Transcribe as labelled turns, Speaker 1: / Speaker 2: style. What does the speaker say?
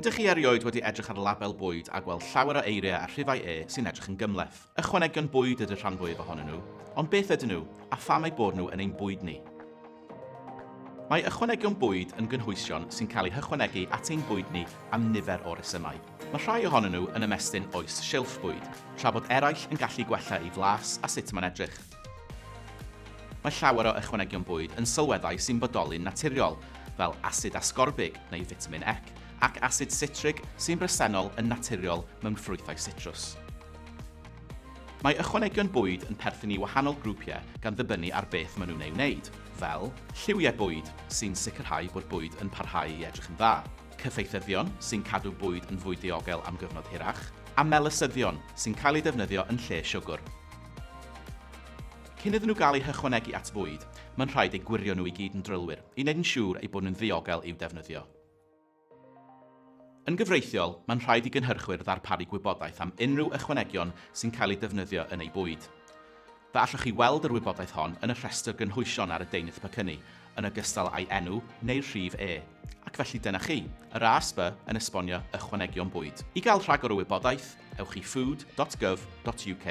Speaker 1: Ydych chi erioed wedi edrych ar label bwyd a gweld llawer o eiriau a rhifau E sy'n edrych yn gymhleth? Ychwanegion bwyd ydy'r rhan fwyaf ohonyn nhw, ond beth ydyn nhw, a pham eu bod nhw yn ein bwyd ni? Mae ychwanegion bwyd yn gynhwysion sy'n cael eu hychwanegu at ein bwyd ni am nifer o resymau. Mae rhai ohonyn nhw yn ymestyn oes silff bwyd, tra bod eraill yn gallu gwella ei flas a sut mae'n edrych. Mae llawer o ychwanegion bwyd yn sylweddau sy'n bodoli'n naturiol, fel asid asgorbig neu fitamin ec, ac asid sitrig sy'n bresennol yn naturiol mewn ffrwythau sitrws. Mae ychwanegion bwyd yn perthyn i wahanol grwpiau gan ddibynnu ar beth maen nhw'n ei wneud, fel, lliwiau bwyd, sy'n sicrhau bod bwyd yn parhau i edrych yn dda, cyffeithyddion, sy'n cadw bwyd yn fwy diogel am gyfnod hirach, a melysyddion, sy'n cael eu defnyddio yn lle siwgr. Cyn iddyn nhw gael eu hychwanegu at fwyd, mae'n rhaid eu gwirio nhw i gyd yn drylwyr i wneud yn siŵr eu bod nhw'n ddiogel i'w defnyddio. Yn gyfreithiol, mae'n rhaid i gynhyrchwyr ddarparu gwybodaeth am unrhyw ychwanegion sy'n cael eu defnyddio yn eu bwyd. Fe allwch chi weld yr wybodaeth hon yn y rhestr gynhwysion ar y deunydd pecynnu, yn ogystal â'i enw neu'r rhif E. Ac felly dyna chi, yr ASB yn esbonio ychwanegion bwyd. I gael rhagor o wybodaeth, ewch i food.gov.uk.